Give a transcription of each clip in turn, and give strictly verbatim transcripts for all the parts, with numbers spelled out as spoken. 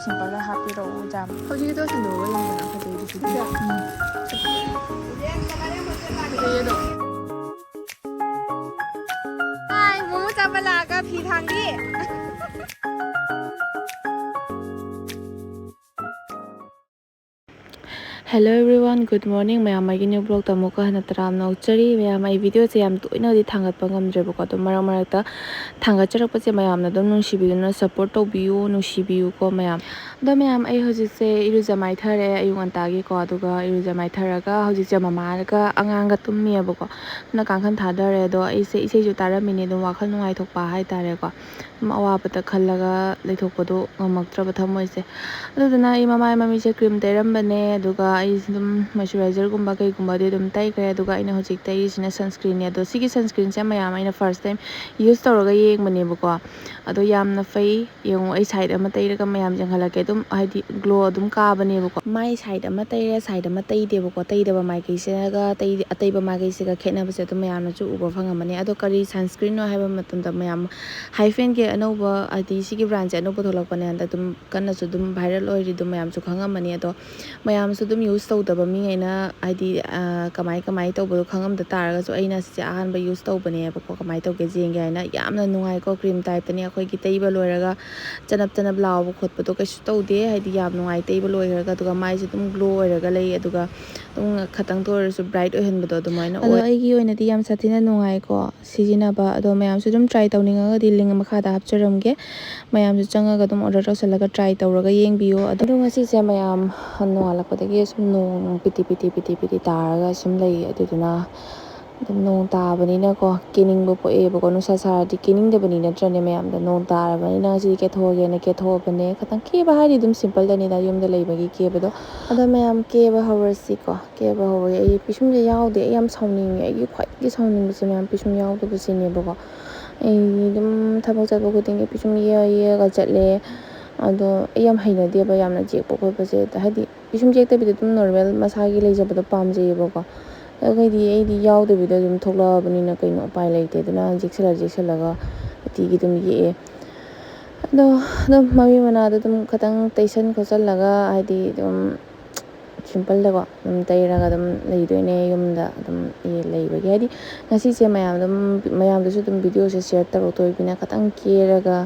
ꯁꯤꯝꯄꯜꯗ ꯍꯥꯞꯄꯤꯔꯛꯑꯣ ꯌꯥꯝ꯫ ꯍꯧꯖꯤꯛꯀꯤꯗꯣ ꯁꯤꯟꯗꯣꯛꯑꯒ ꯌꯦꯡꯕꯅ ꯐꯖꯩ꯫ ꯎꯝ꯫ ꯐꯖꯩꯌꯦ ꯑꯗꯣ꯫ ꯍꯥꯏ, ꯃꯣꯃꯣ ꯆꯥꯕ ꯂꯥꯛꯑꯒ ꯐꯤ ꯊꯥꯡꯒꯤ꯫ Hello everyone, good morning꯫ ꯃꯌꯥꯝ ꯑꯩꯒꯤ new vlogꯇ ꯑꯃꯨꯛꯀ ꯍꯟꯅ ꯇꯔꯥꯝꯅ ꯑꯣꯛꯆꯔꯤ꯫ ꯃꯌꯥꯝ ꯑꯩ videoꯁꯦ ꯌꯥꯝ ꯇꯣꯏꯅꯗꯤ ꯊꯥꯡꯒꯠꯄ ꯉꯝꯗ꯭ꯔꯦꯕꯀꯣ, ꯑꯗꯣ ꯃꯔꯛ ꯃꯔꯛꯇ ꯊꯥꯡꯒꯠꯆꯔꯛꯄꯁꯦ ꯃꯌꯥꯝꯅ ꯑꯗꯨꯝ ꯅꯨꯡꯁꯤꯕꯤꯗꯨꯅ support ꯇꯧꯕꯤꯌꯨ, ꯅꯨꯡꯁꯤꯕꯤꯌꯨꯀꯣ ꯃꯌꯥꯝ꯫ ꯑꯗꯣ ꯃꯌꯥꯝ ꯑꯩ ꯍꯧꯖꯤꯛꯁꯦ ꯏꯔꯨꯖ ꯃꯥꯏꯊꯔꯦ ꯑꯌꯨꯛ ꯉꯟꯇꯥꯒꯤꯀꯣ, ꯑꯗꯨꯒ ꯏꯔꯨꯖ ꯃꯥꯏꯊꯔꯒ ꯍꯧꯖꯤꯛꯁꯦ ꯃꯃꯥꯒ ꯑꯉꯥꯡꯒ ꯇꯨꯝꯃꯤꯌꯦꯕꯀꯣ, ꯑꯗꯨꯅ ꯀꯥꯡꯈꯟ ꯊꯥꯗꯔꯦ꯫ ꯑꯗꯣ ꯑꯩꯁꯦ ꯏꯁꯩꯁꯨ ꯇꯥꯔꯝꯃꯤꯅꯦ, ꯑꯗꯨꯝ ꯋꯥꯈꯜ ꯅꯨꯡꯉꯥꯏꯊꯣꯛꯄ ꯍꯥꯏꯇꯥꯔꯦꯀꯣ꯫ ꯑꯗꯨꯝ ꯑꯋꯥꯕꯗ ꯈꯜꯂꯒ ꯂꯩꯊꯣꯛꯄꯗꯣ ꯉꯝꯃꯛꯇ꯭ꯔꯕ ꯊꯃꯣꯏꯁꯦ꯫ ꯑꯗꯨꯗꯨꯅ ꯑꯩ ꯃꯃꯥꯏ ꯃꯃꯤꯠꯁꯦ cream ꯇꯩꯔꯝꯕꯅꯦ, ꯑꯗꯨꯒ ꯑꯩꯁꯦ ꯑꯗꯨꯝ moisturiserꯒꯨꯝꯕ ꯀꯩꯒꯨꯝꯕꯗꯤ ꯑꯗꯨꯝ ꯇꯩꯈ꯭ꯔꯦ꯫ ꯑꯗꯨꯒ ꯑꯩꯅ ꯍꯧꯖꯤꯛ ꯇꯩꯔꯤꯁꯤꯅ sunscreenꯅꯦ꯫ ꯑꯗꯣ ꯁꯤꯒꯤ sunscreenꯁꯦ ꯃꯌꯥꯝ ꯑꯩꯅ first time use ꯇꯧꯔꯒ ꯌꯦꯡꯕꯅꯦꯕꯀꯣ, ꯑꯗꯣ ꯌꯥꯝꯅ ꯐꯩ꯫ ꯌꯦꯡꯉꯣ, ꯑꯩ side ꯑꯃ ꯇꯩꯔꯒ ꯃꯌꯥꯝ ꯌꯦꯡꯍꯜꯂꯛꯀꯦ꯫ ꯑꯗꯨꯝ ꯍꯥꯏꯗꯤ glow ꯑꯗꯨꯝ ꯀꯥꯕꯅꯦꯕꯀꯣ꯫ ꯃꯥꯏ side ꯑꯃ ꯇꯩꯔꯦ, side ꯑꯃ ꯇꯩꯗꯦꯕꯀꯣ꯫ ꯇꯩꯗꯕ ꯃꯥꯏꯀꯩꯁꯤꯒ ꯇꯩ-, ꯑꯇꯩꯕ ꯃꯥꯏꯀꯩꯁꯤꯒ ꯈꯦꯠꯅꯕꯁꯦ ꯑꯗꯨꯝ ꯃꯌꯥꯝꯅꯁꯨ ꯎꯕ ꯐꯪꯉꯝꯃꯅꯤ꯫ ꯑꯗꯣ ꯀꯔꯤ sunscreenꯅꯣ ꯍꯥꯏꯕ ꯃꯇꯝꯗ ꯃꯌꯥꯝ Hyphenꯒꯤ ꯑꯅꯧꯕ, ꯍꯥꯏꯗꯤ ꯁꯤꯒꯤ brandꯁꯦ ꯑꯅꯧꯕ ꯊꯣꯛꯂꯛꯄꯅꯦ ꯍꯟꯗꯛ, ꯑꯗꯨꯝ ꯀꯟꯅꯁꯨ ꯑꯗꯨꯝ viral ꯑꯣꯏꯔꯤ, ꯑꯗꯨꯝ ꯃꯌꯥꯝꯁꯨ ꯈꯪꯉꯝꯃꯅꯤ꯫ ꯑꯗꯣ ꯃꯌꯥꯝꯁꯨ ꯑꯗꯨꯝ use ꯇꯧꯗꯕ ꯃꯤꯉꯩꯅ ꯍꯥꯏꯗꯤ, ꯑ, ꯀꯃꯥꯏ ꯀꯃꯥꯏ ꯇꯧꯕꯗꯣ ꯈꯪꯉꯝꯗ ꯇꯥꯔꯒꯁꯨ ꯑꯩꯅ ꯁꯤꯁꯦ ꯑꯍꯥꯟꯕ use ꯇꯧꯕꯅꯦꯕꯀꯣ꯫ ꯀꯃꯥꯏ ꯇꯧꯒꯦ ꯌꯦꯡꯒꯦ ꯍꯥꯏꯅ꯫ ꯌꯥꯝꯅ ꯅꯨꯡꯉꯥꯏꯀꯣ, cream typeꯇꯅꯦ꯫ ꯑꯩꯈꯣꯏꯒꯤ ꯇꯩꯕ ꯂꯣꯏꯔꯒ ꯆꯅꯞ ꯆꯅꯞ ꯂꯥꯎꯕ ꯈꯣꯠꯄꯗꯣ ꯀꯩꯁꯨ ꯇꯧꯗꯦ, ꯍꯥꯏꯗꯤ ꯌꯥꯝ ꯅꯨꯡꯉꯥꯏ ꯇꯩꯕ ꯂꯣꯏꯈ꯭ꯔꯒ꯫ ꯑꯗꯨꯒ ꯃꯥꯏꯁꯦ ꯑꯗꯨꯝ glow ꯑꯣꯏꯔꯒ ꯂꯩ, ꯑꯗꯨꯒ ꯑꯗꯨꯝ ꯈꯇꯪꯇ ꯑꯣꯏꯔꯁꯨ bright ꯑꯣꯏꯍꯟꯕꯗꯣ ꯑꯗꯨꯃꯥꯏꯅ ꯑꯗꯣ ꯑꯣꯏ꯫ ꯑꯩꯒꯤ ꯑꯣꯏꯅꯗꯤ ꯌꯥꯝ ꯁꯥꯊꯤꯅ ꯅꯨꯡꯉꯥꯏꯀꯣ ꯁꯤꯖꯤꯟꯅꯕ꯫ ꯑꯗꯣ ꯃꯌꯥꯝꯁꯨ ꯑꯗꯨꯝ try ꯇꯧꯅꯤꯡꯉꯒꯗꯤ link ꯃꯈꯥꯗ ꯍꯥꯞꯆꯔꯝꯒꯦ, ꯃꯌꯥꯝꯁꯨ ꯆꯪꯉꯒ ꯑꯗꯨꯝ order ꯇꯧꯁꯜꯂꯒ try ꯇꯧꯔꯒ ꯌꯦꯡꯕꯤꯌꯣ꯫ ꯑꯗꯣ ꯉꯁꯤꯁꯦ ꯃꯌꯥꯝ ꯅꯣꯡꯉꯥꯜꯂꯛꯄꯗꯒꯤ ꯁꯨꯝ ꯅꯣꯡ ꯄꯤꯇꯤ ꯄꯤꯇꯤ ꯄꯤꯇꯤ ꯄꯤꯇꯤ ꯇꯥꯔꯒ ꯁꯨꯝ ꯂꯩꯌꯦ꯫ ꯑꯗꯨꯗꯨꯅ ꯑꯗꯨꯝ ꯅꯣꯡ ꯇꯥꯕꯅꯤꯅꯀꯣ, ꯀꯦꯅꯤꯡꯕ ꯄꯣꯛꯑꯦꯕꯀꯣ꯫ ꯅꯨꯡꯁꯥ ꯁꯥꯔꯗꯤ ꯀꯦꯅꯤꯡꯗꯕꯅꯤ ꯅꯠꯇ꯭ꯔꯅꯦ ꯃꯌꯥꯝꯗꯣ? ꯅꯣꯡ ꯇꯥꯔꯕꯅꯤꯅ ꯉꯁꯤꯗꯤ ꯀꯦꯊꯣꯛꯑꯒꯦꯅ ꯀꯦꯊꯣꯛꯑꯕꯅꯦ꯫ ꯈꯤꯇꯪ ꯀꯦꯕ ꯍꯥꯏꯗꯤ ꯑꯗꯨꯝ simpleꯗꯅꯤꯗ, ꯌꯨꯝꯗ ꯂꯩꯕꯒꯤ ꯀꯦꯕꯗꯣ꯫ ꯑꯗꯣ ꯃꯌꯥꯝ ꯀꯦꯕ ꯍꯧꯔꯁꯤꯀꯣ꯫ ꯀꯦꯕ ꯍꯧꯔꯒꯦ꯫ ꯑꯩ ꯄꯤꯁꯨꯝꯁꯦ ꯌꯥꯎꯗꯦ꯫ ꯑꯩ ꯌꯥꯝ ꯁꯥꯎꯅꯤꯡꯉꯦ꯫ ꯑꯩꯒꯤ ꯈ꯭ꯋꯥꯏꯗꯒꯤ ꯁꯥꯎꯅꯤꯡꯕꯁꯦ ꯃꯌꯥꯝ ꯄꯤꯁꯨꯝ ꯌꯥꯎꯗꯕꯁꯤꯅꯦꯕꯀꯣ꯫ ꯑꯩ ꯑꯗꯨꯝ ꯊꯕꯛ ꯆꯠꯄ ꯈꯨꯗꯤꯡꯒꯤ ꯄꯤꯁꯨꯝ ꯌꯦꯛꯑ ꯌꯦꯛꯑꯒ ꯆꯠꯂꯦ꯫ ꯑꯗꯣ ꯑꯩ ꯌꯥꯝ ꯍꯩꯅꯗꯦꯕ ꯌꯥꯝꯅ ꯌꯦꯛꯄ ꯈꯣꯠꯄꯁꯦ꯫ ꯍꯥꯏꯗꯤ ꯄꯤꯁꯨꯝ ꯌꯦꯛꯇꯕꯤꯗ ꯑꯗꯨꯝ normal ꯃꯁꯥꯒꯤ ꯂꯩꯖꯕꯗꯣ ꯄꯥꯝꯖꯩꯌꯦꯕꯀꯣ꯫ ꯑꯗꯨꯒ ꯑꯩꯗꯤ, ꯑꯩꯗꯤ ꯌꯥꯎꯗꯕꯤꯗ ꯑꯗꯨꯝ ꯊꯣꯛꯂꯛꯑꯕꯅꯤꯅ ꯀꯩꯅꯣ ꯎꯄꯥꯏ ꯂꯩꯇꯦ꯫ ꯑꯗꯨꯅ ꯌꯦꯛꯁꯜꯂ ꯌꯦꯛꯁꯜꯂꯒ ꯅꯨꯡꯇꯤꯒꯤ ꯑꯗꯨꯝ ꯌꯦꯛꯑꯦ꯫ ꯑꯗꯣ ꯑꯗꯨꯝ ꯃꯃꯤ ꯃꯅꯥꯗꯣ ꯑꯗꯨꯝ ꯈꯤꯇꯪ ꯇꯩꯁꯟ ꯈꯣꯠꯆꯜꯂꯒ, ꯍꯥꯏꯗꯤ ꯑꯗꯨꯝ ꯁꯤꯝꯄꯜꯗꯀꯣ ꯑꯗꯨꯝ ꯇꯩꯔꯒ ꯑꯗꯨꯝ ꯂꯩꯗꯣꯏꯅꯦ ꯌꯨꯝꯗ ꯑꯗꯨꯝ ꯂꯩꯕꯒꯤ꯫ ꯍꯥꯏꯗꯤ ꯉꯁꯤꯁꯦ ꯃꯌꯥꯝ ꯑꯗꯨꯝ, ꯃꯌꯥꯝꯗꯁꯨ ꯑꯗꯨꯝ ꯚꯤꯗꯤꯑꯣꯁꯦ ꯁꯤꯌꯔ ꯇꯧꯔꯛꯇꯣꯏꯕꯅꯤꯅ ꯈꯤꯇꯪ ꯀꯦꯔꯒ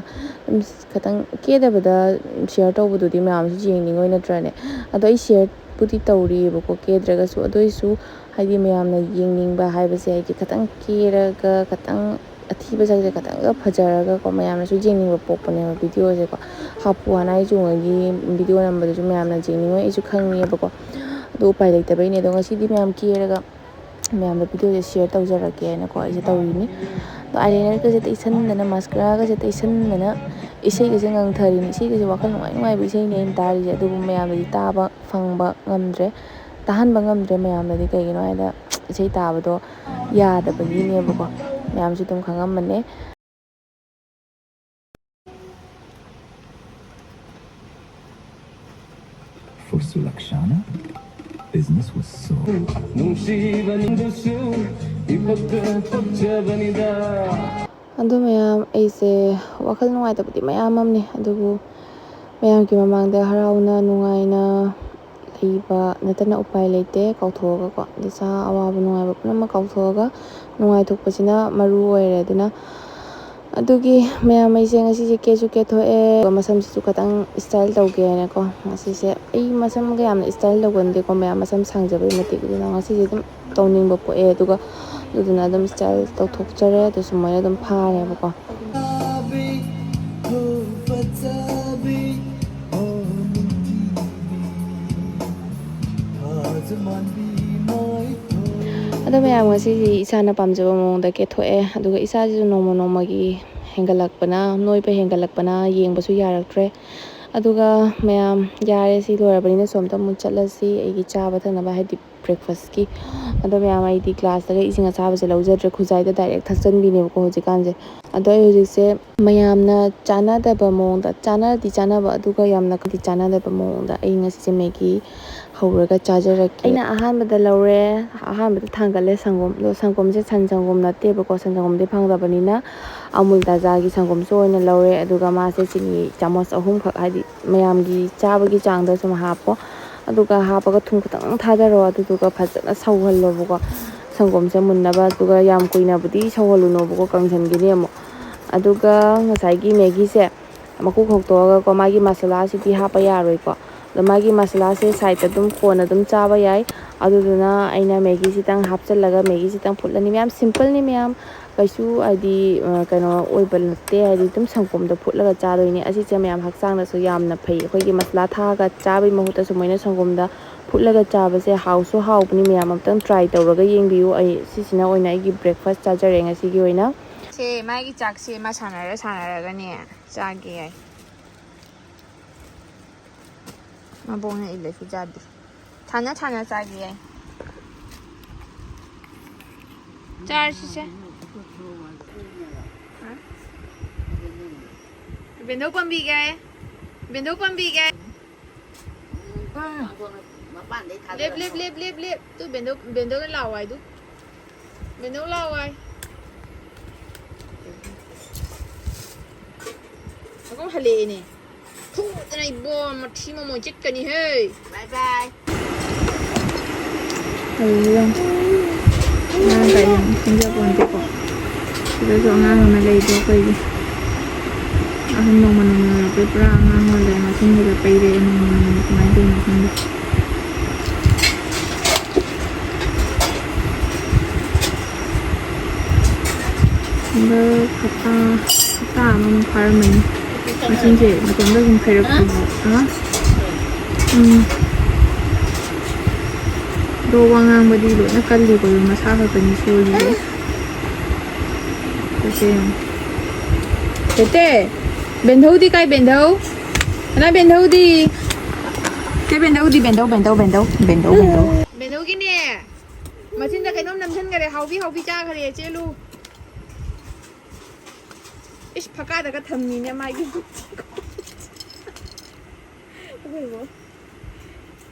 ꯑꯗꯨꯝ, ꯈꯤꯇꯪ ꯀꯦꯗꯕꯗ ꯁꯤꯌꯔ ꯇꯧꯕꯗꯨꯗꯤ ꯃꯌꯥꯝꯁꯨ ꯌꯦꯡꯅꯤꯡꯉꯣꯏ ꯅꯠꯇ꯭ꯔꯅꯦ? ꯑꯗꯣ ꯑꯩ ꯁꯤꯌꯔꯕꯨꯗꯤ ꯇꯧꯔꯤꯑꯕꯀꯣ ꯀꯦꯗ꯭ꯔꯒꯁꯨ, ꯑꯗꯨ ꯑꯣꯏꯁꯨ ꯍꯥꯏꯗꯤ ꯃꯌꯥꯝꯅ ꯌꯦꯡꯅꯤꯡꯕ ꯍꯥꯏꯕꯁꯦ ꯍꯥꯏꯗꯤ ꯈꯤꯇꯪ ꯀꯦꯔꯒ ꯈꯤꯇꯪ ꯑꯊꯤꯕ ꯁꯛꯁꯦ ꯈꯤꯇꯪꯒ ꯐꯖꯔꯒꯀꯣ ꯃꯌꯥꯝꯅꯁꯨ ꯌꯦꯡꯅꯤꯡꯕ ꯄꯣꯛꯄꯅꯦꯕ ꯚꯤꯗꯤꯑꯣꯁꯦꯀꯣ꯫ ꯍꯥꯄꯨ ꯍꯅꯥꯏ ꯆꯣꯡꯉꯒꯤ ꯚꯤꯗꯤꯑꯣ ꯅꯝꯕꯗꯨꯁꯨ ꯃꯌꯥꯝꯅ ꯌꯦꯡꯅꯤꯡꯉꯣꯏ ꯑꯩꯁꯨ ꯈꯪꯉꯦꯕꯀꯣ꯫ ꯑꯗꯣ ꯎꯄꯥꯏ ꯂꯩꯇꯕꯩꯅꯦ꯫ ꯑꯗꯣ ꯉꯁꯤꯗꯤ ꯃꯌꯥꯝ ꯀꯦꯔꯒ ꯃꯌꯥꯝꯗ ꯚꯤꯗꯤꯑꯣꯁꯦ ꯁꯤꯌꯔ ꯇꯧꯖꯔꯛꯀꯦꯅꯀꯣ ꯑꯩꯁꯦ ꯇꯧꯔꯤꯅꯤ꯫ ꯑꯗꯣ ꯑꯥꯏꯂꯥꯏꯅꯔꯒꯁꯦ ꯇꯩꯁꯟꯗꯅ, ꯃꯥꯁꯀꯔꯥꯒꯁꯦ ꯇꯩꯁꯟꯗꯅ, ꯏꯁꯩꯒꯁꯦ ꯉꯪꯊꯔꯤꯅꯤ꯫ ꯏꯁꯩꯒꯁꯦ ꯋꯥꯈꯜ ꯅꯨꯡꯉꯥꯏ ꯅꯨꯡꯉꯥꯏꯕ ꯏꯁꯩꯅꯦ ꯑꯩꯅ ꯇꯥꯔꯤꯁꯦ, ꯑꯗꯨꯕꯨ ꯃꯌꯥꯝꯗꯗꯤ ꯇꯥꯕ ꯐꯪꯕ ꯉꯝꯗ꯭ꯔꯦ, ꯇꯥꯍꯟꯕ ꯉꯝꯗ꯭ꯔꯦ ꯃꯌꯥꯝꯗꯗꯤ꯫ ꯀꯩꯒꯤꯅꯣ ꯍꯥꯏꯗ ꯏꯁꯩ ꯇꯥꯕꯗꯣ ꯌꯥꯗꯕꯒꯤꯅꯦꯕꯀꯣ꯫ ꯃꯌꯥꯝꯁꯨ ꯑꯗꯨꯝ ꯈꯪꯉꯝꯃꯅꯤ꯫ For Sulakshana, business was so. ꯅꯨꯡꯁꯤꯕ ꯅꯪꯕꯨꯁꯨ ꯏꯄꯣꯛꯇ ꯄꯣꯛꯆꯕꯅꯤꯗ꯫ ꯑꯗꯨ ꯃꯌꯥꯝ, ꯑꯩꯁꯦ ꯋꯥꯈꯜ ꯅꯨꯡꯉꯥꯏꯇꯕꯗꯤ ꯃꯌꯥꯝ ꯑꯃꯅꯤ, ꯑꯗꯨꯕꯨ ꯃꯌꯥꯝꯒꯤ ꯃꯃꯥꯡꯗ ꯍꯔꯥꯎꯅ ꯅꯨꯡꯉꯥꯏꯅ ꯂꯩꯕ ꯅꯠꯇꯅ ꯎꯄꯥꯏ ꯂꯩꯇꯦ꯫ ꯀꯥꯎꯊꯣꯛꯑꯒꯀꯣ, ꯗꯁꯥ ꯑꯋꯥꯕ ꯅꯨꯡꯉꯥꯏꯕ ꯄꯨꯝꯅꯃꯛ ꯀꯥꯎꯊꯣꯛꯑꯒ ꯅꯨꯡꯉꯥꯏꯊꯣꯛꯄꯁꯤꯅ ꯃꯔꯨ ꯑꯣꯏꯔꯦ꯫ ꯑꯗꯨꯅ ꯑꯗꯨꯒꯤ ꯃꯌꯥꯝ, ꯑꯩꯁꯦ ꯉꯁꯤꯁꯦ ꯀꯦꯁꯨ ꯀꯦꯊꯣꯛꯑꯦ, ꯑꯗꯨꯒ ꯃꯁꯝꯁꯤꯁꯨ ꯈꯤꯇꯪ ꯏꯁꯇꯥꯏꯜ ꯇꯧꯒꯦꯅꯀꯣ꯫ ꯉꯁꯤꯁꯦ ꯑꯩ ꯃꯁꯝꯒ ꯌꯥꯝꯅ ꯏꯁꯇꯥꯏꯜ ꯇꯧꯒꯟꯗꯦꯀꯣ ꯃꯌꯥꯝ, ꯃꯁꯝ ꯁꯥꯡꯖꯕꯩ ꯃꯇꯤꯛ꯫ ꯑꯗꯨꯅ ꯉꯁꯤꯁꯦ ꯑꯗꯨꯝ ꯇꯧꯅꯤꯡꯕ ꯄꯣꯛꯑꯦ, ꯑꯗꯨꯒ ꯑꯗꯨꯗꯨꯅ ꯑꯗꯨꯝ ꯏꯁꯇꯥꯏꯜ ꯇꯧꯊꯣꯛꯆꯔꯦ꯫ ꯑꯗꯨ ꯁꯨꯃꯥꯏꯅ ꯑꯗꯨꯝ ꯐꯥꯔꯦꯕꯀꯣ꯫ ꯑꯗꯣ ꯃꯌꯥꯝ, ꯉꯁꯤꯗꯤ ꯏꯁꯥꯅ ꯄꯥꯝꯖꯕ ꯃꯑꯣꯡꯗ ꯀꯦꯊꯣꯛꯑꯦ, ꯑꯗꯨꯒ ꯏꯁꯥꯁꯤꯁꯨ ꯅꯣꯡꯃ ꯅꯣꯡꯃꯒꯤ ꯍꯦꯟꯒꯠꯂꯛꯄꯅ, ꯅꯣꯏꯕ ꯍꯦꯟꯒꯠꯂꯛꯄꯅ ꯌꯦꯡꯕꯁꯨ ꯌꯥꯔꯛꯇ꯭ꯔꯦ꯫ ꯑꯗꯨꯒ ꯃꯌꯥꯝ, ꯌꯥꯔꯦ, ꯁꯤ ꯂꯣꯏꯔꯕꯅꯤꯅ ꯁꯣꯝꯗ ꯑꯃꯨꯛ ꯆꯠꯂꯁꯤ꯫ ꯑꯩꯒꯤ ꯆꯥꯕ ꯊꯛꯅꯕ, ꯍꯥꯏꯗꯤ ꯕ꯭ꯔꯦꯛꯐꯥꯁꯀꯤ꯫ ꯑꯗꯣ ꯃꯌꯥꯝ, ꯑꯩꯗꯤ ꯒ꯭ꯂꯥꯁꯇꯒ ꯏꯁꯤꯡ ꯑꯁꯥꯕꯁꯦ ꯂꯧꯖꯗ꯭ꯔꯦ, ꯈꯨꯖꯥꯏꯗ ꯗꯥꯏꯔꯦꯛ ꯊꯛꯆꯟꯕꯤꯅꯦꯕꯀꯣ ꯍꯧꯖꯤꯛꯀꯥꯟꯁꯦ꯫ ꯑꯗꯣ ꯑꯩ ꯍꯧꯖꯤꯛꯁꯦ ꯃꯌꯥꯝꯅ ꯆꯥꯟꯅꯗꯕ ꯃꯑꯣꯡꯗ, ꯆꯥꯟꯅꯗꯤ ꯆꯥꯟꯅꯕ, ꯑꯗꯨꯒ ꯌꯥꯝꯅ ꯀꯗꯤ ꯆꯥꯟꯅꯗꯕ ꯃꯑꯣꯡꯗ ꯑꯩ ꯉꯁꯤꯁꯦ ꯃꯦꯒꯤ ꯍꯧꯔꯒ ꯆꯥꯖꯔꯛꯀꯦ꯫ ꯑꯩꯅ ꯑꯍꯥꯟꯕꯗ ꯂꯧꯔꯦ, ꯑꯍꯥꯟꯕꯗ ꯊꯥꯡꯒꯠꯂꯦ ꯁꯪꯒꯣꯝ꯫ ꯑꯗꯣ ꯁꯪꯒꯣꯝꯁꯦ ꯁꯟ ꯁꯪꯒꯣꯝ ꯅꯠꯇꯦꯕꯀꯣ, ꯁꯟ ꯁꯪꯒꯣꯝꯗꯤ ꯐꯪꯗꯕꯅꯤꯅ ꯑꯃꯨꯜ ꯇꯥꯖꯥꯒꯤ ꯁꯪꯒꯣꯝꯁꯨ ꯑꯣꯏꯅ ꯂꯧꯔꯦ꯫ ꯑꯗꯨꯒ ꯃꯥꯁꯦ ꯆꯤꯅꯤ ꯆꯥꯃꯁ ꯑꯍꯨꯝꯈꯛ, ꯍꯥꯏꯗꯤ ꯃꯌꯥꯝꯒꯤ ꯆꯥꯕꯒꯤ ꯆꯥꯡꯗ ꯁꯨꯝ ꯍꯥꯞꯄꯣ꯫ ꯑꯗꯨꯒ ꯍꯥꯞꯄꯒ ꯊꯨꯝ ꯈꯤꯇꯪ ꯊꯥꯗꯔꯣ꯫ ꯑꯗꯨꯗꯨꯒ ꯐꯖꯅ ꯁꯧꯍꯜꯂꯣꯕꯀꯣ, ꯁꯪꯒꯣꯝꯁꯦ ꯃꯨꯟꯅꯕ꯫ ꯑꯗꯨꯒ ꯌꯥꯝ ꯀꯨꯏꯅꯕꯨꯗꯤ ꯁꯧꯍꯜꯂꯨꯅꯣꯕꯀꯣ, ꯀꯪꯁꯟꯈꯤꯅꯤ ꯑꯃꯨꯛ꯫ ꯑꯗꯨꯒ ꯉꯁꯥꯏꯒꯤ ꯃꯦꯒꯤꯁꯦ ꯃꯀꯨ ꯈꯣꯛꯇꯣꯛꯑꯒꯀꯣ, ꯃꯥꯒꯤ ꯃꯁꯥꯂꯥꯁꯤꯗꯤ ꯍꯥꯞꯄ ꯌꯥꯔꯣꯏꯀꯣ꯫ ꯑꯗꯣ ꯃꯥꯒꯤ ꯃꯁꯥꯂꯥꯁꯦ ꯁꯥꯏꯠꯇ ꯑꯗꯨꯝ ꯀꯣꯟꯅ ꯑꯗꯨꯝ ꯆꯥꯕ ꯌꯥꯏ꯫ ꯑꯗꯨꯗꯨꯅ ꯑꯩꯅ ꯃꯦꯒꯤꯁꯤꯇꯪ ꯍꯥꯞꯆꯤꯜꯂꯒ, ꯃꯦꯒꯤꯁꯤꯇꯪ ꯐꯨꯠꯂꯅꯤ꯫ ꯃꯌꯥꯝ ꯁꯤꯝꯄꯜꯅꯤ ꯃꯌꯥꯝ, ꯀꯩꯁꯨ ꯍꯥꯏꯗꯤ, ꯑ, ꯀꯩꯅꯣ ꯑꯣꯏꯕ ꯅꯠꯇꯦ, ꯍꯥꯏꯗꯤ ꯑꯗꯨꯝ ꯁꯪꯒꯣꯝꯗ ꯐꯨꯠꯂꯒ ꯆꯥꯗꯣꯏꯅꯦ꯫ ꯑꯁꯤꯁꯦ ꯃꯌꯥꯝ ꯍꯛꯆꯥꯡꯗꯁꯨ ꯌꯥꯝꯅ ꯐꯩ꯫ ꯑꯩꯈꯣꯏꯒꯤ ꯃꯁꯥꯂꯥ ꯊꯥꯛꯑꯒ ꯆꯥꯕꯒꯤ ꯃꯍꯨꯠꯇꯁꯨ ꯃꯣꯏꯅ ꯁꯪꯒꯣꯝꯗ ꯐꯨꯠꯂꯒ ꯆꯥꯕꯁꯦ ꯍꯥꯎꯁꯨ ꯍꯥꯎꯕꯅꯤ꯫ ꯃꯌꯥꯝ ꯑꯝꯇꯪ ꯇ꯭ꯔꯥꯏ ꯇꯧꯔꯒ ꯌꯦꯡꯕꯤꯌꯨ꯫ ꯑꯩ ꯁꯤꯁꯤꯅ ꯑꯣꯏꯅ ꯑꯩꯒꯤ ꯕ꯭ꯔꯦꯛꯐꯥꯁ ꯆꯥꯖꯔꯦ ꯉꯁꯤꯒꯤ ꯑꯣꯏꯅ꯫ ꯁꯦ ꯃꯥꯒꯤ ꯆꯥꯛꯁꯦ ꯃꯥ ꯁꯥꯟꯅꯔ ꯁꯥꯟꯅꯔꯒꯅꯦ ꯆꯥꯒꯦ ꯌꯥꯏ꯫ ꯃꯕꯣꯛꯅ ꯏꯜꯂꯁꯨ ꯆꯥꯗꯦ꯫ ꯊꯥꯅ ꯊꯥꯅ ꯆꯥꯒꯦ ꯌꯥꯏ꯫ ꯆꯥꯔꯁꯤꯁꯦ꯫ ꯕꯦꯟꯗꯧ ꯄꯥꯝꯕꯤꯒꯦ꯫ ꯕꯦꯟꯗꯧ ꯄꯥꯝꯕꯤꯒꯦ꯫ ꯂꯦꯞ, ꯂꯦꯞ, ꯂꯦꯞ, ꯂꯦꯞ, ꯂꯦꯞ꯫ ꯇꯨ ꯕꯦꯟꯗꯧ, ꯕꯦꯟꯗꯧꯅ ꯂꯥꯛꯑꯣ ꯍꯥꯏꯗꯨ꯫ ꯕꯦꯟꯗꯧ ꯂꯥꯛꯑꯣ ꯍꯥꯏ꯫ ꯍꯜꯂꯛꯑꯦꯅꯦ꯫ ꯐꯨꯗꯅ ꯏꯕꯣ, ꯃꯊꯤ ꯃꯃꯣꯏ ꯆꯤꯠꯀꯅꯤꯍꯦ꯫ ꯕꯥꯏ ꯕꯥꯏ꯫ ꯍꯜꯂꯣ꯫ ꯑꯉꯥꯡ ꯀꯥꯏꯗꯅꯣ ꯈꯪꯖꯄꯣꯟꯇꯦꯀꯣ꯫ ꯁꯤꯗꯁꯨ ꯑꯉꯥꯡ ꯑꯃ ꯂꯩꯗꯣ ꯑꯩꯈꯣꯏꯒꯤ꯫ ꯑꯍꯟ ꯅꯣꯡꯃ ꯅꯣꯡꯃ ꯑꯣꯏꯔꯛꯄꯩ ꯄꯨꯔꯥ ꯑꯉꯥꯡ ꯑꯣꯜꯂꯦ꯫ ꯃꯊꯨꯝꯁꯤꯗ ꯄꯩꯔꯦ ꯅꯣꯡꯃ ꯅꯣꯡꯃ꯫ ꯀꯃꯥꯏꯅ ꯇꯧꯔꯤꯅꯣ ꯈꯪꯗꯦ꯫ ꯍꯟꯗꯛ ꯍꯞꯇꯥ, ꯍꯞꯇꯥ ꯑꯃꯃꯨꯛ ꯐꯥꯔꯝꯃꯅꯤ꯫ ꯃꯆꯤꯟꯁꯦ ꯃꯇꯣꯝꯇ ꯑꯗꯨꯝ ꯐꯩꯔꯛꯄꯅꯦ꯫ ꯑ? ꯎꯝ꯫ ꯑꯗꯣ ꯋꯥ ꯉꯥꯡꯕꯗꯤ ꯂꯣꯏꯅ ꯀꯜꯂꯤꯀꯣ, ꯑꯗꯣ ꯃꯁꯥ ꯈꯛꯇꯅꯤ ꯁꯣꯜꯂꯤꯁꯦ꯫ ꯇꯦꯇꯦ! ꯕꯦꯟꯙꯧꯗꯤ ꯀꯥꯏ, ꯕꯦꯟꯙꯧ? ꯀꯅꯥ ꯕꯦꯟꯙꯧꯗꯤ? ꯆꯦ ꯕꯦꯟꯙꯧꯗꯤ, ꯕꯦꯟꯙꯧ, ꯕꯦꯟꯙꯧ, ꯕꯦꯟꯙꯧ, ꯕꯦꯟꯙꯧ, ꯕꯦꯟꯙꯧ꯫ ꯕꯦꯟꯙꯧꯒꯤꯅꯦ, ꯃꯆꯤꯟꯗ ꯀꯩꯅꯣꯝ ꯅꯝꯁꯤꯟꯈꯔꯦ, ꯍꯥꯎꯕꯤ, ꯍꯥꯎꯕꯤ ꯆꯥꯈꯔꯦ, ꯆꯦꯜꯂꯨ꯫ ꯏꯁ, ꯐꯀꯥꯗꯒ ꯊꯝꯃꯤꯅꯦ ꯃꯥꯒꯤ꯫ ꯑꯩꯈꯣꯏꯕꯨ꯫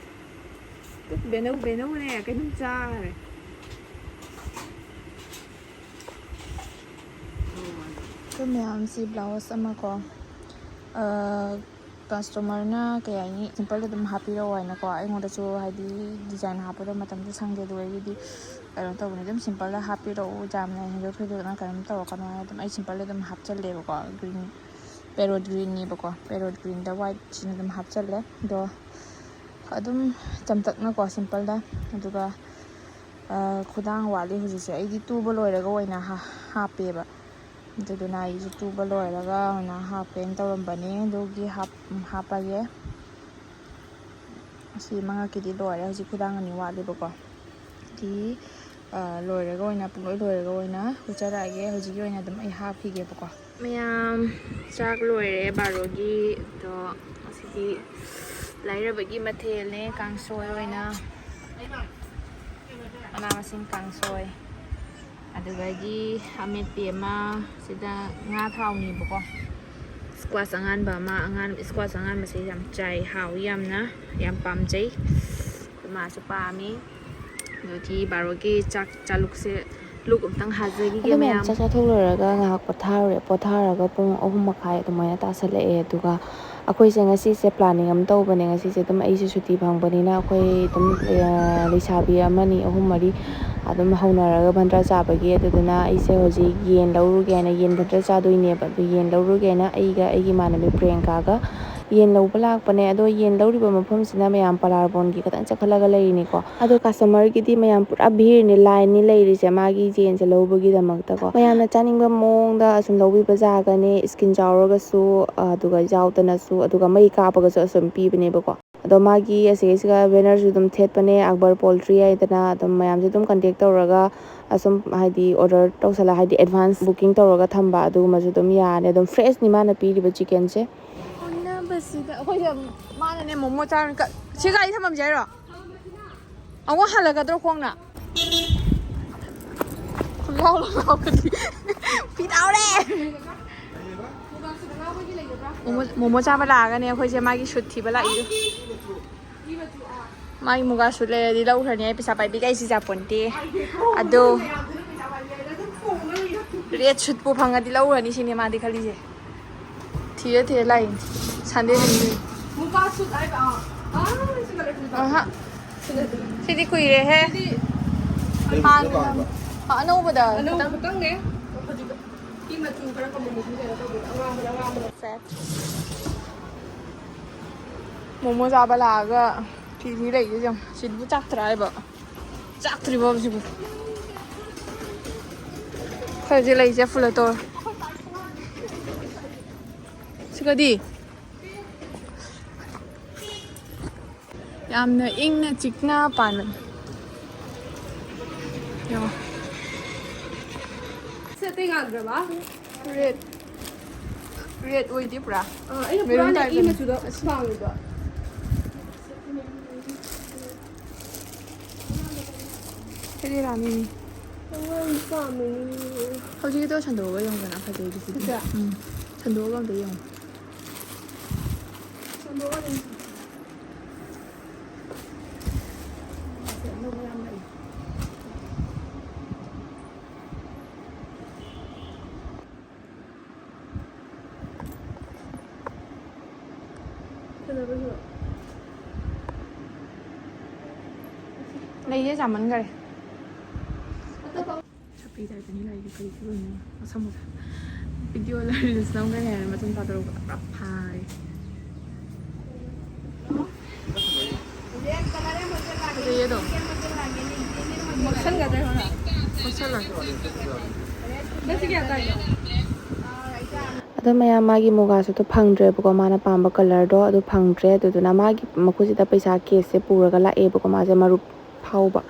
ꯕꯦꯅꯧ ꯕꯦꯅꯧꯅꯦ ꯀꯩꯅꯣꯝ ꯆꯥꯔꯦ꯫ ꯑꯩꯈꯣꯏ ꯃꯌꯥꯝꯁꯤ ꯕ꯭ꯂꯥꯎꯁ ꯑꯃ ꯀꯣ, ꯀꯁꯇꯃꯔꯅ ꯀꯩ ꯍꯥꯏꯅꯤ, ꯁꯤꯝꯄꯜꯗ ꯑꯗꯨꯝ ꯍꯥꯞꯄꯤꯔꯛꯑꯣ ꯍꯥꯏꯅꯀꯣ, ꯑꯩꯉꯣꯟꯗꯁꯨ ꯍꯥꯏꯗꯤ ꯗꯤꯖꯥꯏꯟ ꯍꯥꯞꯄꯗꯣ ꯃꯇꯝꯁꯨ ꯁꯪꯗꯦ꯫ ꯑꯗꯨ ꯑꯩꯒꯤꯗꯤ ꯀꯩꯅꯣ ꯇꯧꯕꯅꯤ, ꯑꯗꯨꯝ ꯁꯤꯝꯄꯜꯗ ꯍꯥꯞꯄꯤꯔꯛꯑꯣ, ꯌꯥꯝꯅ ꯍꯦꯟꯗꯣꯛ ꯊꯣꯏꯗꯣꯛꯅ ꯀꯩꯅꯣꯝ ꯇꯧꯔꯛꯀꯅꯣ ꯍꯥꯏꯅ ꯑꯗꯨꯝ ꯑꯩ ꯁꯤꯝꯄꯜꯗ ꯑꯗꯨꯝ ꯍꯥꯞꯆꯜꯂꯦꯕꯀꯣ꯫ ꯒ꯭ꯔꯤꯟ, ꯄꯦꯔꯣꯠ ꯒ꯭ꯔꯤꯟꯅꯦꯕꯀꯣ, ꯄꯦꯔꯣꯠ ꯒ꯭ꯔꯤꯟꯗ ꯋꯥꯏꯠꯁꯤꯅ ꯑꯗꯨꯝ ꯍꯥꯞꯆꯜꯂꯦ꯫ ꯑꯗꯣ ꯑꯗꯨꯝ ꯆꯝꯇꯛꯅꯀꯣ, ꯁꯤꯝꯄꯜꯗ꯫ ꯑꯗꯨꯒ ꯈꯨꯗꯥꯡ ꯋꯥꯠꯂꯤ ꯍꯧꯖꯤꯛꯁꯦ, ꯑꯩꯗꯤ ꯇꯨꯕ ꯂꯣꯏꯔꯒ ꯑꯣꯏꯅ ꯍꯥꯞꯄꯦꯕ꯫ ꯑꯗꯨꯗꯨꯅ ꯑꯩꯁꯨ ꯇꯨꯕ ꯂꯣꯏꯔꯒ ꯑꯣꯏꯅ ꯍꯥꯞꯀꯦꯅ ꯇꯧꯔꯝꯕꯅꯦ꯫ ꯑꯗꯨꯒꯤ ꯍꯥꯞꯄꯒꯦ꯫ ꯑꯁꯤ ꯃꯉꯛꯀꯤꯗꯤ ꯂꯣꯏꯔꯦ, ꯍꯧꯖꯤꯛ ꯈꯨꯗꯥꯡ ꯑꯅꯤ ꯋꯥꯠꯂꯤꯕꯀꯣ꯫ ꯗꯤ ꯂꯣꯏꯔꯒ ꯑꯣꯏꯅ, ꯄꯨꯡꯂꯣꯏ ꯂꯣꯏꯔꯒ ꯑꯣꯏꯅ ꯎꯠꯆꯔꯛꯑꯒꯦ꯫ ꯍꯧꯖꯤꯛꯀꯤ ꯑꯣꯏꯅ ꯑꯗꯨꯝ ꯑꯩ ꯍꯥꯞꯈꯤꯒꯦꯕꯀꯣ꯫ ꯃꯌꯥꯝ, ꯆꯥꯛ ꯂꯣꯏꯔꯦ ꯕꯥꯔꯣꯒꯤ꯫ ꯑꯗꯣ ꯉꯁꯤꯗꯤ ꯂꯥꯏꯔꯕꯒꯤ ꯃꯊꯦꯜꯅꯦ, ꯀꯥꯡꯁꯣꯏ ꯑꯣꯏꯅ, ꯃꯅꯥ ꯃꯁꯤꯡ ꯀꯥꯡꯁꯣꯏ, ꯑꯗꯨꯗꯒꯤ ꯑꯃꯦꯠꯄꯤ ꯑꯃ, ꯁꯤꯗ ꯉꯥ ꯊꯥꯎꯅꯦꯕꯀꯣ꯫ ꯁ꯭ꯀ꯭ꯋꯥꯁ ꯑꯉꯥꯟꯕ ꯑꯃ, ꯑꯉꯥꯟ ꯁ꯭ꯀ꯭ꯋꯥꯁ ꯑꯉꯥꯟꯕꯁꯦ ꯌꯥꯝ ꯆꯥꯏ, ꯍꯥꯎꯏ ꯌꯥꯝꯅ, ꯌꯥꯝ ꯄꯥꯝꯖꯩ꯫ ꯑꯩꯈꯣꯏ ꯃꯥꯁꯨ ꯄꯥꯝꯃꯤ꯫ ꯑꯗꯨꯗꯤ ꯕꯥꯔꯣꯒꯤ ꯆꯥꯛ ꯆꯥꯂꯨꯛꯁꯦ, ꯂꯨꯛ ꯑꯝꯇꯪ ꯍꯥꯖꯈꯤꯒꯦ ꯑꯩꯈꯣꯏ ꯃꯌꯥꯝ ꯃꯌꯥꯝ꯫ ꯆꯥꯛ ꯆꯥꯊꯣꯛ ꯂꯣꯏꯔꯒ ꯉꯥꯏꯍꯥꯛ ꯄꯣꯊꯥꯔꯨꯔꯦ꯫ ꯄꯣꯊꯥꯔꯒ ꯄꯨꯡ ꯑꯍꯨꯝ ꯃꯈꯥꯏ ꯑꯗꯨꯃꯥꯏꯅ ꯇꯥꯁꯜꯂꯛꯑꯦ꯫ ꯑꯗꯨꯒ ꯑꯩꯈꯣꯏꯁꯦ ꯉꯁꯤꯁꯦ ꯄ꯭ꯂꯥꯅꯤꯡ ꯑꯃ ꯇꯧꯕꯅꯦ꯫ ꯉꯁꯤꯁꯦ ꯑꯗꯨꯝ ꯑꯩꯁꯦ ꯁꯨꯇꯤ ꯐꯪꯕꯅꯤꯅ ꯑꯩꯈꯣꯏ ꯑꯗꯨꯝ, ꯑ, ꯂꯩꯁꯥꯕꯤ ꯑꯃꯅꯤ, ꯑꯍꯨꯝ, ꯃꯔꯤ ꯑꯗꯨꯝ ꯍꯧꯅꯔꯒ ꯕꯟꯗ꯭ꯔꯥ ꯆꯥꯕꯒꯤ꯫ ꯑꯗꯨꯗꯨꯅ ꯑꯩꯁꯦ ꯍꯧꯖꯤꯛ ꯌꯦꯟ ꯂꯧꯔꯨꯒꯦ ꯍꯥꯏꯅ, ꯌꯦꯟ ꯕꯟꯗ꯭ꯔꯥ ꯆꯥꯗꯣꯏꯅꯦꯕ꯫ ꯑꯗꯨ ꯌꯦꯟ ꯂꯧꯔꯨꯒꯦꯅ ꯑꯩꯒ ꯑꯩꯒꯤ ꯏꯃꯥꯟꯅꯕꯤ ꯄ꯭ꯔꯤꯌꯥꯡꯀꯥꯒ ꯌꯦꯟ ꯂꯧꯕ ꯂꯥꯛꯄꯅꯦ꯫ ꯑꯗꯣ ꯌꯦꯟ ꯂꯧꯔꯤꯕ ꯃꯐꯝꯁꯤꯅ ꯃꯌꯥꯝ ꯄꯂꯥꯔꯕꯣꯟꯒꯤ ꯈꯤꯇꯪ ꯆꯠꯈꯠꯂꯒ ꯂꯩꯔꯤꯅꯤꯀꯣ꯫ ꯑꯗꯣ ꯀꯁꯇꯃꯔꯒꯤꯗꯤ ꯃꯌꯥꯝ ꯄꯨꯔꯥ ꯚꯤꯔꯅꯤ, ꯂꯥꯏꯟꯅꯤ ꯂꯩꯔꯤꯁꯦ ꯃꯥꯒꯤ ꯌꯦꯟꯁꯦ ꯂꯧꯕꯒꯤꯗꯃꯛꯇꯀꯣ꯫ ꯃꯌꯥꯝꯅ ꯆꯥꯅꯤꯡꯕ ꯃꯑꯣꯡꯗ ꯑꯁꯨꯝ ꯂꯧꯕꯤꯕ ꯌꯥꯒꯅꯤ, ꯁ꯭ꯀꯤꯟ ꯌꯥꯎꯔꯒꯁꯨ, ꯑꯗꯨꯒ ꯌꯥꯎꯗꯅꯁꯨ, ꯑꯗꯨꯒ ꯃꯩ ꯀꯥꯞꯄꯒꯁꯨ ꯑꯁꯨꯝ ꯄꯤꯕꯅꯦꯕꯀꯣ꯫ ꯑꯗꯣ ꯃꯥꯒꯤ ꯑꯁꯤꯒꯤꯁꯤꯒ ꯕꯦꯅꯔꯁꯨ ꯑꯗꯨꯝ ꯊꯦꯠꯄꯅꯦ, ꯑꯛꯕꯔ ꯄꯣꯜꯇ꯭ꯔꯤ ꯍꯥꯏꯗꯅ꯫ ꯑꯗꯨꯝ ꯃꯌꯥꯝꯁꯦ ꯑꯗꯨꯝ ꯀꯟꯇꯦꯛ ꯇꯧꯔꯒ ꯑꯁꯨꯝ ꯍꯥꯏꯗꯤ ꯑꯣꯔꯗꯔ ꯇꯧꯁꯜꯂ, ꯍꯥꯏꯗꯤ ꯑꯦꯗꯚꯥꯟꯁ ꯕꯨꯀꯤꯡ ꯇꯧꯔꯒ ꯊꯝꯕ ꯑꯗꯨꯒꯨꯝꯕꯁꯨ ꯑꯗꯨꯝ ꯌꯥꯅꯤ꯫ ꯑꯗꯨꯝ ꯐ꯭ꯔꯦꯁꯅꯤ ꯃꯥꯅ ꯄꯤꯔꯤꯕ ꯆꯤꯀꯟꯁꯦ꯫ ꯎꯅꯕꯁꯤꯗ ꯑꯩꯈꯣꯏꯁꯦ, ꯃꯥꯅꯅꯦ ꯃꯣꯃꯣ ꯆꯥꯔ ꯀ-, ꯁꯤ ꯒꯥꯔꯤ ꯊꯝꯃꯝꯁꯦ ꯍꯥꯏꯔꯣ? ꯑꯃꯨꯛ ꯍꯜꯂꯛꯀꯗ꯭ꯔꯣ ꯈꯣꯡꯅ? ꯈꯣꯡꯒ꯭ꯔꯥꯎ ꯂꯧꯊꯣꯛꯀꯅꯤ꯫ ꯐꯤ ꯇꯥꯎꯔꯦ꯫ ꯃꯣꯃꯣ, ꯃꯣꯃꯣ ꯆꯥꯕ ꯂꯥꯛꯑꯒꯅꯦ ꯑꯩꯈꯣꯏꯁꯦ ꯃꯥꯒꯤ ꯁꯨꯠ ꯊꯤꯕ ꯂꯥꯛꯏꯗꯣ꯫ ꯃꯥꯒꯤ ꯃꯨꯒꯥ ꯁꯨꯠ ꯂꯩꯔꯗꯤ ꯂꯧꯈ꯭ꯔꯅꯤ꯫ ꯑꯩ ꯄꯩꯁꯥ ꯄꯥꯏꯕꯤ ꯀꯩꯁꯤ ꯆꯥꯄꯣꯟꯇꯦ꯫ ꯑꯗꯣ ꯔꯦꯠ ꯁꯨꯠꯄꯨ ꯐꯪꯉꯗꯤ ꯂꯧꯈ꯭ꯔꯅꯤ ꯁꯤꯅꯦ ꯃꯥꯗꯤ ꯈꯜꯂꯤꯁꯦ꯫ ꯊꯤꯔ ꯊꯤꯔ ꯂꯥꯛꯏꯅꯤ ꯁꯟꯗꯦ ꯅꯨꯃꯤꯠ꯫ ꯃꯨꯒꯥ ꯁꯨꯠ ꯍꯥꯏꯕ, ꯑꯥ, ꯑꯥ, ꯁꯤ ꯀꯂꯔ ꯁꯨꯠ ꯁꯤꯗꯤ ꯀꯨꯏꯔꯦꯍꯦ꯫ ꯁꯤꯗꯤ ꯍꯥꯟꯅ ꯑꯅꯧꯕꯗ ꯑꯅꯧꯕ ꯈꯤꯇꯪ ꯈꯛꯇꯪꯅꯦ꯫ ꯍꯧꯖꯤꯛ ꯁꯤ ꯃꯆꯨ ꯈꯔ ꯀꯝꯕꯤꯅꯦꯁꯟ ꯀꯩꯅꯣ ꯇꯧꯕꯗ ꯑꯉꯥꯡꯕꯗ ꯑꯉꯥꯡꯕꯗ꯫ ꯁꯦꯠ꯫ ꯃꯣꯃꯣ ꯆꯥꯕ ꯂꯥꯛꯑꯒ ꯐꯤ ꯐꯤ ꯂꯩꯁꯦ ꯌꯦꯡꯉꯣ꯫ ꯁꯤꯕꯨ ꯆꯥꯛꯇ꯭ꯔꯥ ꯍꯥꯏꯕ? ꯆꯥꯛꯇ꯭ꯔꯤꯕꯣ ꯍꯧꯖꯤꯛꯄꯨ? ꯈꯔꯁꯦ ꯂꯩꯁꯦ ꯐꯨꯜꯂ ꯇꯧꯔ꯫ ꯁꯤꯒꯗꯤ ꯌꯥꯝꯅ ꯏꯪꯅ ꯆꯤꯛꯅ ꯄꯥꯟꯕꯅꯤ꯫ ꯌꯦꯡꯉꯣ꯫ ꯁꯤ ꯑꯇꯩ ꯉꯥꯟꯗ꯭ꯔꯕ? ꯔꯦꯠ꯫ ꯔꯦꯠ ꯑꯣꯏꯗꯦ ꯄꯨꯔꯥ꯫ ꯑꯥ, ꯑꯩꯅ ꯃꯦꯔꯨꯟ ꯄꯨꯔꯥꯅꯦ ꯏ ꯇꯥꯏꯞꯇꯅꯤ꯫ ꯃꯆꯨꯗ ꯑꯁ ꯄꯥꯝꯃꯤꯕ꯫ ꯁꯤꯗꯤ ꯔꯥꯅꯤꯅꯤ꯫ ꯑꯉꯥꯡ ꯄꯥꯝꯃꯤꯅꯤ꯫ ꯍꯧꯖꯤꯛꯀꯤꯗꯣ ꯁꯟꯗꯣꯛꯑꯒ ꯌꯦꯡꯉꯨꯗꯅ ꯐꯖꯩꯗꯨꯗꯤ꯫ ꯁꯤꯗ? ꯎꯝ꯫ ꯁꯟꯗꯣꯛꯑꯒ ꯑꯝꯇ ꯌꯦꯡꯉꯨ꯫ ꯁꯟꯗꯣꯛꯑꯒ ꯑꯗꯨꯝ ꯑꯅꯧꯕ ꯌꯥꯝ ꯂꯩ꯫ ꯐꯖꯕꯁꯨ꯫ ꯂꯩꯌꯦ, ꯆꯥꯃꯟꯈꯔꯦ꯫ ꯑꯇꯣꯞꯄ ꯁꯄꯤ ꯇꯥꯏꯞꯇꯅꯤ ꯂꯩꯔꯤꯁꯦ, ꯀꯔꯤ ꯐꯤꯕꯝꯅꯣ? ꯃꯁꯝ ꯃꯁꯥ ꯚꯤꯗꯤꯑꯣ ꯔꯤꯜꯁ ꯅꯝꯒꯅꯤ ꯍꯥꯏꯅ ꯃꯆꯨꯝ ꯇꯥꯊꯣꯔꯛꯄꯗ ꯄꯨꯔꯥ ꯐꯥꯔꯦ꯫ ꯐꯖꯩꯌꯦ ꯑꯗꯨꯝ꯫ ꯃꯛꯁꯟꯒꯗ꯭ꯔꯥ ꯈꯪꯗꯦ꯫ ꯃꯛꯁꯜꯂꯣꯏ꯫ ꯅꯪ ꯁꯤ ꯀꯌꯥ ꯇꯥꯏꯅꯣ? ꯑꯗꯣ ꯃꯌꯥꯝ, ꯃꯥꯒꯤ ꯃꯨꯒꯥ ꯁꯨꯠꯇꯣ ꯐꯪꯗ꯭ꯔꯦꯕꯀꯣ, ꯃꯥꯅ ꯄꯥꯝꯕ ꯀꯂꯔꯗꯣ ꯑꯗꯨ ꯐꯪꯗ꯭ꯔꯦ꯫ ꯑꯗꯨꯗꯨꯅ ꯃꯥꯒꯤ ꯃꯈꯨꯠꯁꯤꯗ ꯄꯩꯁꯥ ꯀꯦꯁꯁꯦ ꯄꯨꯔꯒ ꯂꯥꯛꯑꯦꯕꯀꯣ, ꯃꯥꯁꯦ ꯃꯔꯨꯞ ꯐꯥꯎꯕ꯫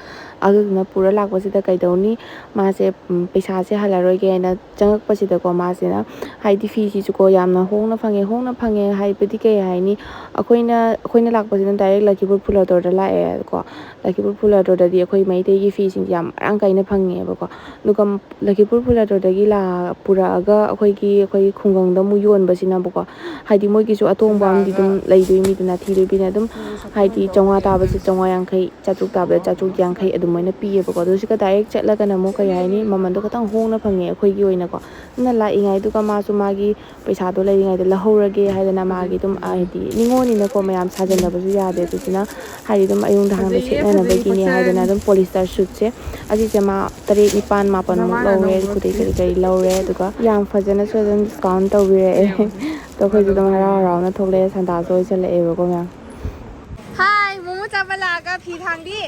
ꯑꯗꯨꯗꯨꯅ ꯄꯨꯔ ꯂꯥꯛꯄꯁꯤꯗ ꯀꯩꯗꯧꯅꯤ, ꯃꯥꯁꯦ, ꯎꯝ, ꯄꯩꯁꯥꯁꯦ ꯍꯜꯂꯔꯣꯏꯒꯦ ꯍꯥꯏꯅ ꯆꯪꯉꯛꯄꯁꯤꯗꯀꯣ, ꯃꯥꯁꯤꯅ, ꯍꯥꯏꯗꯤ, ꯐꯤꯁꯤꯁꯨꯀꯣ ꯌꯥꯝꯅ ꯍꯣꯡꯅ ꯐꯪꯉꯦ꯫ ꯍꯣꯡꯅ ꯐꯪꯉꯦ ꯍꯥꯏꯕꯗꯤ ꯀꯩ ꯍꯥꯏꯅꯤ, ꯑꯩꯈꯣꯏꯅ, ꯑꯩꯈꯣꯏꯅ ꯂꯥꯛꯄꯁꯤꯅ ꯗꯥꯏꯔꯦꯛ ꯂꯈꯤꯄꯨꯔ ꯐꯨꯂꯥꯇꯣꯔꯗ ꯂꯥꯛꯑꯦꯀꯣ꯫ ꯂꯈꯤꯄꯨꯔ ꯐꯨꯂꯥꯇꯣꯔꯗꯗꯤ ꯑꯩꯈꯣꯏ ꯃꯩꯇꯩꯒꯤ ꯐꯤꯁꯤꯡꯁꯦ ꯌꯥꯝ ꯃꯔꯥꯡ ꯀꯥꯏꯅ ꯐꯪꯉꯦꯕꯀꯣ꯫ ꯑꯗꯨꯒ ꯂꯈꯤꯄꯨꯔ ꯐꯨꯂꯥꯇꯣꯔꯗꯒꯤ ꯂꯥ-, ꯄꯨꯔꯛꯑꯒ ꯑꯩꯈꯣꯏꯒꯤ, ꯑꯩꯈꯣꯏꯒꯤ ꯈꯨꯡꯒꯪꯗ ꯑꯃꯨꯛ ꯌꯣꯟꯕꯁꯤꯅꯕꯀꯣ, ꯍꯥꯏꯗꯤ, ꯃꯣꯏꯒꯤꯁꯨ ꯑꯇꯣꯡꯕ ꯑꯃꯗꯤ ꯑꯗꯨꯝ ꯂꯩꯗꯣꯏꯅꯤꯗꯅ, ꯊꯤꯗꯣꯏꯅꯤꯅ ꯑꯗꯨꯝ, ꯍꯥꯏꯗꯤ, ꯆꯥꯝꯃꯉꯥ ꯇꯥꯕꯁꯦ ꯆꯥꯝꯃꯉꯥ ꯌꯥꯡꯈꯩ, ꯆꯥꯇ꯭ꯔꯨꯛ ꯇꯥꯕꯗ ꯆꯥꯇ꯭ꯔꯨꯛ ꯌꯥꯡꯈꯩ ꯑꯗꯨꯃꯥꯏꯅ ꯄꯤꯌꯦꯕꯀꯣ꯫ ꯑꯗꯨ ꯁꯤꯒ ꯗꯥꯏꯔꯦꯛ ꯆꯠꯂꯒꯅ ꯑꯃꯨꯛ, ꯀꯩ ꯍꯥꯏꯅꯤ, ꯃꯃꯟꯗꯣ ꯈꯤꯇꯪ ꯍꯣꯡꯅ ꯐꯪꯉꯦ ꯑꯩꯈꯣꯏꯒꯤ ꯑꯣꯏꯅꯀꯣ꯫ ꯑꯗꯨꯅ ꯂꯥꯛꯏꯉꯩꯗꯨꯒ ꯃꯥꯁꯨ ꯃꯥꯒꯤ ꯄꯩꯁꯥꯗꯣ ꯂꯩꯔꯤꯉꯩꯗ ꯂꯧꯍꯧꯔꯒꯦ ꯍꯥꯏꯗꯅ ꯃꯥꯒꯤ ꯑꯗꯨꯝ, ꯍꯥꯏꯗꯤ, ꯅꯤꯉꯣꯜꯅꯤꯅꯀꯣ, ꯃꯌꯥꯝ ꯁꯥꯖꯟꯅꯕꯁꯨ ꯌꯥꯗꯦ꯫ ꯑꯗꯨꯗꯨꯅ, ꯍꯥꯏꯗꯤ, ꯑꯗꯨꯝ ꯑꯌꯨꯛ ꯅꯍꯥꯟꯗ ꯁꯦꯠꯅꯅꯕꯒꯤꯅꯦ ꯍꯥꯏꯗꯅ ꯑꯗꯨꯝ ꯄꯣꯂꯤꯁꯇꯔ ꯁꯨꯠꯁꯦ, ꯑꯁꯤꯁꯦ ꯃꯥ ꯇꯔꯦꯠ ꯅꯤꯄꯥꯟ ꯃꯥꯄꯟꯃꯨꯛ ꯂꯧꯔꯦ꯫ ꯈꯨꯗꯩ ꯀꯔꯤ ꯀꯔꯤ ꯂꯧꯔꯦ꯫ ꯑꯗꯨꯒ ꯌꯥꯝ ꯐꯖꯅꯁꯨ ꯑꯗꯨꯝ ꯗꯤꯁꯀꯥꯎꯟ ꯇꯧꯕꯤꯔꯛꯑꯦ꯫ ꯑꯗꯣ ꯑꯩꯈꯣꯏꯁꯨ ꯑꯗꯨꯝ ꯍꯔꯥꯎ ꯍꯔꯥꯎꯅ ꯊꯣꯛꯂꯛꯑꯦ꯫ ꯁꯟꯗꯥꯁꯨ ꯑꯣꯏꯁꯜꯂꯛꯑꯦꯕꯀꯣ, ꯃꯌꯥꯝ꯫ ꯍꯥꯏ, ꯃꯣꯃꯣ ꯆꯥꯕ ꯂꯥꯛꯑꯒ ꯐꯤ ꯊꯥꯡꯕꯤ꯫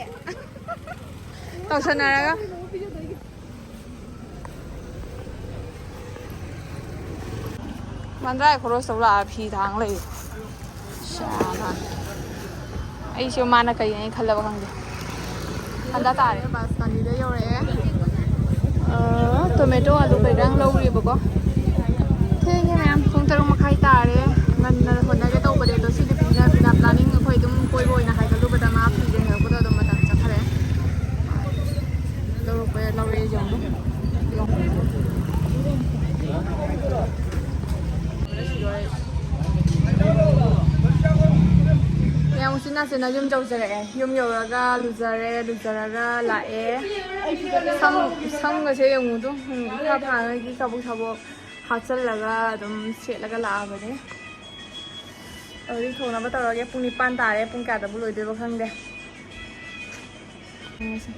ꯇꯧꯁꯟꯅꯔꯒ꯫ ꯃꯟꯗ꯭ꯔꯥꯏ ꯈꯣꯔꯣꯁ ꯇꯧ ꯂꯥꯛꯑ ꯐꯤ ꯊꯥꯡ ꯂꯩ꯫ ꯁꯥꯅ꯫ ꯑꯩꯁꯨ ꯃꯥꯅ ꯀꯩ ꯍꯥꯏꯅ ꯈꯜꯂꯕ ꯈꯪꯗꯦ꯫ ꯍꯟꯗ ꯇꯥꯔꯦ꯫ ꯕꯥꯁꯀꯥꯅꯤꯗ ꯌꯧꯔꯛꯑꯦ꯫ ꯑ, ꯇꯣꯃꯦꯇꯣ, ꯑꯂꯨ ꯀꯩꯀꯥ ꯂꯧꯔꯤꯕꯀꯣ꯫ ꯊꯦꯡꯉꯦ ꯃꯌꯥꯝ, ꯄꯨꯡ ꯇꯔꯨꯛ ꯃꯈꯥꯏ ꯇꯥꯔꯦ꯫ ꯉꯟꯅ ꯍꯣꯠꯅꯒꯦ ꯇꯧꯕꯅꯦ, ꯑꯗꯣ ꯁꯤꯗꯤ ꯄꯤꯅ, ꯄꯤꯅ planning ꯑꯩꯈꯣꯏ ꯑꯗꯨꯝ ꯀꯣꯏꯕ ꯑꯣꯏꯅ ꯍꯥꯏꯒꯠꯂꯨꯕꯗ ꯃꯥ ꯐꯤ ꯌꯦꯡꯉꯛꯄꯗꯣ ꯑꯗꯨꯝ ꯃꯇꯝ ꯆꯠꯈ꯭ꯔꯦ꯫ ꯂꯧꯔꯛꯄ ꯂꯧꯔꯛꯑꯦ ꯌꯦꯡꯉꯣ꯫ ꯌꯥꯝ ꯎꯆꯤꯟ ꯅꯥꯆꯤꯟꯅ ꯌꯨꯝ ꯌꯧꯖꯔꯛꯑꯦ꯫ ꯌꯨꯝ ꯌꯧꯔꯒ ꯂꯨꯖꯔꯦ, ꯂꯨꯖꯔꯒ ꯂꯥꯛꯑꯦ꯫ ꯁꯝ, ꯁꯝꯒꯁꯦ ꯌꯦꯡꯉꯨꯗꯣ, ꯎꯝ, ꯏꯐꯥ ꯐꯥꯉꯩꯒꯤ ꯀꯕꯣꯛ ꯁꯥꯕꯣꯛ ꯍꯥꯞꯆꯜꯂꯒ ꯑꯗꯨꯝ ꯁꯦꯠꯂꯒ ꯂꯥꯛꯑꯕꯅꯦ꯫ ꯍꯧꯖꯤꯛ ꯊꯣꯡꯅꯕ ꯇꯧꯔꯒꯦ꯫ ꯄꯨꯡ ꯅꯤꯄꯥꯟ ꯇꯥꯔꯦ꯫ ꯄꯨꯡ ꯀꯌꯥꯗꯕꯨ ꯂꯣꯏꯗꯣꯏꯕ ꯈꯪꯗꯦ꯫ ꯌꯦꯡꯉꯁꯤ꯫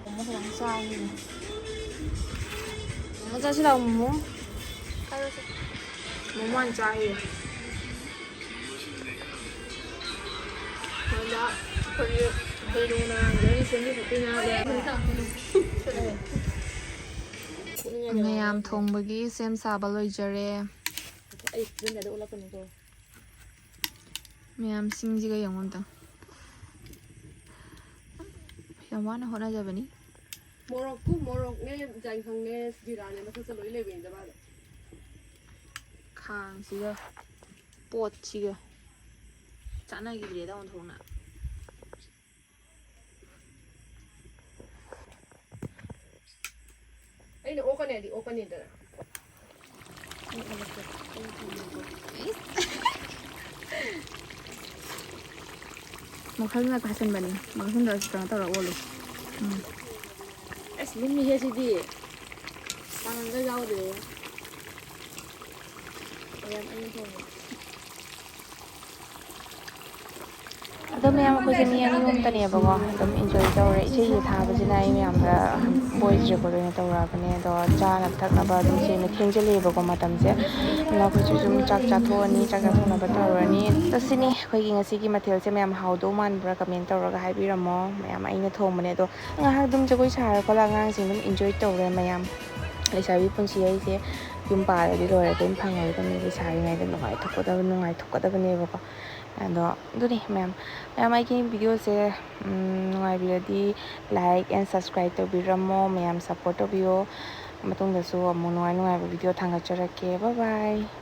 ꯃꯣꯃꯣ ꯈꯤꯇꯪ ꯆꯥꯈꯤꯒꯦ꯫ ꯃꯣꯃꯣ ꯆꯥꯁꯤ ꯂꯥꯛꯑꯣ, ꯃꯣꯃꯣ꯫ ꯃꯣꯃꯣ ꯍꯥꯟꯅ ꯆꯥꯈꯤꯒꯦ꯫ ꯍꯟꯗꯛ ꯑꯩꯈꯣꯏꯒꯤ ꯍꯩꯔꯣꯡꯅ ꯂꯣꯏꯅ ꯁꯦꯝꯕꯤ ꯈꯣꯠꯄꯤꯅ ꯂꯣꯏꯔꯦ꯫ ꯃꯌꯥꯝ ꯊꯣꯡꯕꯒꯤ ꯁꯦꯝ ꯁꯥꯕ ꯂꯣꯏꯖꯔꯦ꯫ ꯑꯩ ꯌꯨꯝꯗ ꯑꯗꯨꯝ ꯎꯠꯂꯛꯀꯅꯤꯀꯣ꯫ ꯃꯌꯥꯝꯁꯤꯡꯁꯤꯒ ꯌꯦꯡꯉꯣ ꯑꯝꯇ꯫ ꯌꯥꯝ ꯋꯥꯅ ꯍꯣꯠꯅꯖꯕꯅꯤ꯫ ꯃꯣꯔꯣꯛꯇꯨ ꯃꯣꯔꯣꯛꯅꯦ, ꯖꯥꯏꯐꯪꯅꯦ, ꯖꯤꯔꯥꯅꯦ, ꯃꯊꯛꯇ ꯂꯣꯏ ꯂꯩꯕꯅꯤꯗ ꯃꯥꯗꯣ꯫ ꯈꯥꯡꯁꯤꯒ ꯄꯣꯠꯁꯤꯒ ꯆꯥꯟꯅꯈꯤꯗ꯭ꯔꯦꯗ ꯑꯣꯟꯊꯣꯛꯅ꯫ ꯑꯩꯅ ꯑꯣꯛꯀꯅꯤ ꯍꯥꯏꯗꯤ ꯑꯣꯛꯀꯅꯤꯗꯅ꯫ ꯃꯈꯜꯅ ꯇꯥꯁꯟꯕꯅꯤ꯫ ꯃꯈꯜꯗ ꯀꯩꯅꯣ ꯇꯧꯔ ꯑꯣꯜꯂꯨ꯫ ꯎꯝ꯫ ꯑꯁ ꯂꯨꯝꯃꯤꯍꯦ ꯁꯤꯗꯤ꯫ ꯇꯥꯡꯒ ꯌꯥꯎꯗ꯭ꯔꯦ꯫ ꯃꯌꯥꯝ ꯑꯩꯅ ꯊꯣꯡꯕ꯫ ꯑꯗꯣ ꯃꯌꯥꯝ ꯑꯩꯈꯣꯏꯁꯦ ꯃꯤ ꯑꯅꯤ ꯑꯍꯨꯝꯇꯅꯦꯕꯀꯣ ꯑꯗꯨꯝ ꯏꯟꯖꯣꯏ ꯇꯧꯔꯦ꯫ ꯏꯁꯩꯁꯦ ꯊꯥꯕꯁꯤꯅ ꯑꯩ ꯃꯌꯥꯝꯗ ꯚꯣꯏꯁ ꯔꯦꯀꯣꯔꯗ ꯑꯣꯏꯅ ꯇꯧꯔꯛꯑꯕꯅꯦ꯫ ꯑꯗꯣ ꯆꯥꯅ ꯊꯛꯅꯕ ꯑꯗꯨꯝ ꯁꯦꯝꯃꯦ꯫ ꯊꯦꯡꯖꯤꯜꯂꯛꯑꯦꯕꯀꯣ ꯃꯇꯝꯁꯦ꯫ ꯑꯗꯨꯅ ꯑꯩꯈꯣꯏꯁꯨ ꯁꯨꯝ ꯆꯥꯛ ꯆꯥꯊꯣꯛꯑꯅꯤ꯫ ꯆꯥꯛ ꯆꯥꯊꯣꯛꯅꯕ ꯇꯧꯔꯅꯤ꯫ ꯑꯗꯣ ꯁꯤꯅꯤ ꯑꯩꯈꯣꯏꯒꯤ ꯉꯁꯤꯒꯤ ꯃꯊꯦꯜꯁꯦ꯫ ꯃꯌꯥꯝ ꯍꯥꯎꯗꯧ ꯃꯥꯟꯕ꯭ꯔꯥ ꯀꯃꯦꯟ ꯇꯧꯔꯒ ꯍꯥꯏꯕꯤꯔꯝꯃꯣ꯫ ꯃꯌꯥꯝ ꯑꯩꯅ ꯊꯣꯡꯕꯅꯦ꯫ ꯑꯗꯣ ꯉꯥꯏꯍꯥꯛ ꯑꯗꯨꯝ ꯖꯒꯣꯏ ꯁꯥꯔ ꯈꯣꯠꯂ ꯑꯉꯥꯡꯁꯤꯡ ꯑꯗꯨꯝ ꯏꯟꯖꯣꯏ ꯇꯧꯔꯦ ꯃꯌꯥꯝ꯫ ꯂꯩꯁꯥꯕꯤ ꯄꯨꯟꯁꯤ ꯍꯥꯏꯁꯦ ꯌꯨꯝ ꯄꯥꯜꯂꯗꯤ ꯂꯣꯏꯔꯦ꯫ ꯑꯗꯨꯝ ꯐꯪꯉꯔꯣꯏꯗꯕꯅꯤ꯫ ꯂꯩꯁꯥꯔꯤꯉꯩꯗ ꯅꯨꯡꯉꯥꯏꯊꯣꯛꯀꯗꯕ ꯅꯨꯡꯉꯥꯏꯊꯣꯛꯀꯗꯕꯅꯦꯕꯀꯣ꯫ ꯑꯗꯣ ꯑꯗꯨꯅꯤ ꯃꯌꯥꯝ꯫ ꯃꯌꯥꯝ ꯑꯩꯒꯤ ꯚꯤꯗꯤꯑꯣꯁꯦ ꯅꯨꯡꯉꯥꯏꯕꯤꯔꯗꯤ like and subscribe ꯇꯧꯕꯤꯔꯝꯃꯣ꯫ ꯃꯌꯥꯝ ꯁꯞꯄꯣꯔꯠ ꯇꯧꯕꯤꯌꯣ꯫ ꯃꯇꯨꯡꯗꯁꯨ ꯑꯃꯨꯛ ꯅꯨꯡꯉꯥꯏ ꯅꯨꯡꯉꯥꯏꯕ ꯚꯤꯗꯤꯑꯣ ꯊꯥꯡꯒꯠꯆꯔꯛꯀꯦ꯫ Bye bye꯫